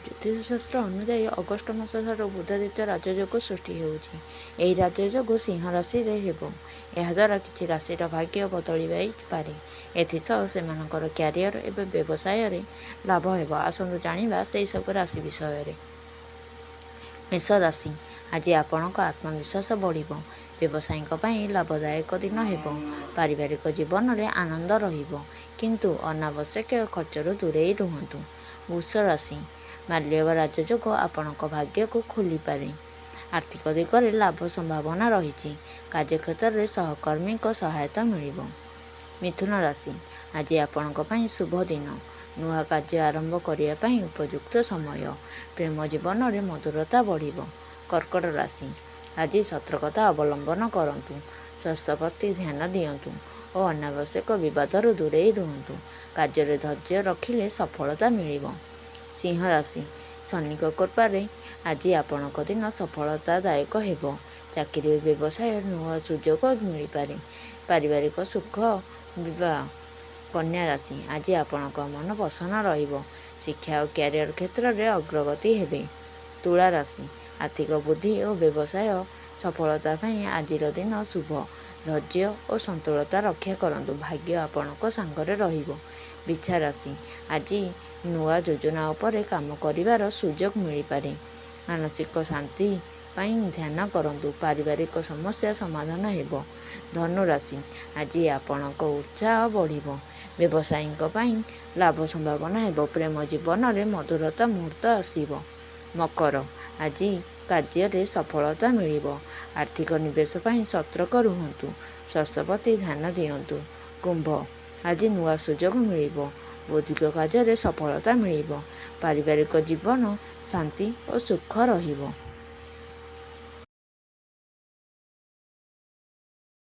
ଜ୍ୟୋତିଷ ଶାସ୍ତ୍ର ଅନୁଯାୟୀ ଅଗଷ୍ଟ ମାସ ଠାରୁ ବୁଧାଦିତ୍ୟ ରାଜଯୋଗ ସୃଷ୍ଟି ହେଉଛି। ଏହି ରାଜଯୋଗ ସିଂହ ରାଶିରେ ହେବ। ଏହାଦ୍ୱାରା କିଛି ରାଶିର ଭାଗ୍ୟ ବଦଳିଯାଇପାରେ। ଏଥିସହ ସେମାନଙ୍କର କ୍ୟାରିୟର ଏବଂ ବ୍ୟବସାୟରେ ଲାଭ ହେବ। ଆସନ୍ତୁ ଜାଣିବା ସେହି ସବୁ ରାଶି ବିଷୟରେ। ମେଷ ରାଶି, ଆଜି ଆପଣଙ୍କ ଆତ୍ମବିଶ୍ୱାସ ବଢ଼ିବ। ବ୍ୟବସାୟୀଙ୍କ ପାଇଁ ଲାଭଦାୟକ ଦିନ ହେବ। ପାରିବାରିକ ଜୀବନରେ ଆନନ୍ଦ ରହିବ, କିନ୍ତୁ ଅନାବଶ୍ୟକ ଖର୍ଚ୍ଚରୁ ଦୂରେଇ ରୁହନ୍ତୁ। ବୃଷ ରାଶି, ମାଲ୍ୟବ ରାଜଯୋଗ ଆପଣଙ୍କ ଭାଗ୍ୟକୁ ଖୋଲିପାରେ। ଆର୍ଥିକ ଦିଗରେ ଲାଭ ସମ୍ଭାବନା ରହିଛି। କାର୍ଯ୍ୟକ୍ଷେତ୍ରରେ ସହକର୍ମୀଙ୍କ ସହାୟତା ମିଳିବ। ମିଥୁନ ରାଶି, ଆଜି ଆପଣଙ୍କ ପାଇଁ ଶୁଭ ଦିନ। ନୂଆ କାର୍ଯ୍ୟ ଆରମ୍ଭ କରିବା ପାଇଁ ଉପଯୁକ୍ତ ସମୟ। ପ୍ରେମ ଜୀବନରେ ମଧୁରତା ବଢ଼ିବ। କର୍କଟ ରାଶି, ଆଜି ସତର୍କତା ଅବଲମ୍ବନ କରନ୍ତୁ। ସ୍ୱାସ୍ଥ୍ୟ ପ୍ରତି ଧ୍ୟାନ ଦିଅନ୍ତୁ ଓ ଅନାବଶ୍ୟକ ବିବାଦରୁ ଦୂରେଇ ରୁହନ୍ତୁ। କାର୍ଯ୍ୟରେ ଧୈର୍ଯ୍ୟ ରଖିଲେ ସଫଳତା ମିଳିବ। ସିଂହ ରାଶି, ଶନିଙ୍କ କୃପାରେ ଆଜି ଆପଣଙ୍କ ଦିନ ସଫଳତାଦାୟକ ହେବ। ଚାକିରି ଓ ବ୍ୟବସାୟରେ ନୂଆ ସୁଯୋଗ ମିଳିପାରେ। ପାରିବାରିକ ସୁଖ ବିବାହ। କନ୍ୟା ରାଶି, ଆଜି ଆପଣଙ୍କ ମନ ପ୍ରସନ୍ନ ରହିବ। ଶିକ୍ଷା ଓ କ୍ୟାରିୟର କ୍ଷେତ୍ରରେ ଅଗ୍ରଗତି ହେବେ। ତୁଳା ରାଶି, ଆର୍ଥିକ ବୃଦ୍ଧି ଓ ବ୍ୟବସାୟ ସଫଳତା ପାଇଁ ଆଜିର ଦିନ ଶୁଭ। ଧୈର୍ଯ୍ୟ ଓ ସନ୍ତୁଳତା ରକ୍ଷା କରନ୍ତୁ, ଭାଗ୍ୟ ଆପଣଙ୍କ ସାଙ୍ଗରେ ରହିବ। ବିଛା ରାଶି, ଆଜି ନୂଆ ଯୋଜନା ଉପରେ କାମ କରିବାର ସୁଯୋଗ ମିଳିପାରେ। ମାନସିକ ଶାନ୍ତି ପାଇଁ ଧ୍ୟାନ କରନ୍ତୁ, ପାରିବାରିକ ସମସ୍ୟା ସମାଧାନ ହେବ। ଧନୁ ରାଶି, ଆଜି ଆପଣଙ୍କ ଉତ୍ସାହ ବଢ଼ିବ। ବ୍ୟବସାୟୀଙ୍କ ପାଇଁ ଲାଭ ସମ୍ଭାବନା ହେବ। ପ୍ରେମ ଜୀବନରେ ମଧୁରତା ମୁହୂର୍ତ୍ତ ଆସିବ। ମକର, ଆଜି କାର୍ଯ୍ୟରେ ସଫଳତା ମିଳିବ। ଆର୍ଥିକ ନିବେଶ ପାଇଁ ସତର୍କ ରୁହନ୍ତୁ, ସ୍ୱାସ୍ଥ୍ୟ ପ୍ରତି ଧ୍ୟାନ ଦିଅନ୍ତୁ। କୁମ୍ଭ, ଆଜି ନୂଆ ସୁଯୋଗ ମିଳିବ। ବୌଦ୍ଧିକ କାର୍ଯ୍ୟରେ ସଫଳତା ମିଳିବ। ପାରିବାରିକ ଜୀବନ ଶାନ୍ତି ଓ ସୁଖ ରହିବ।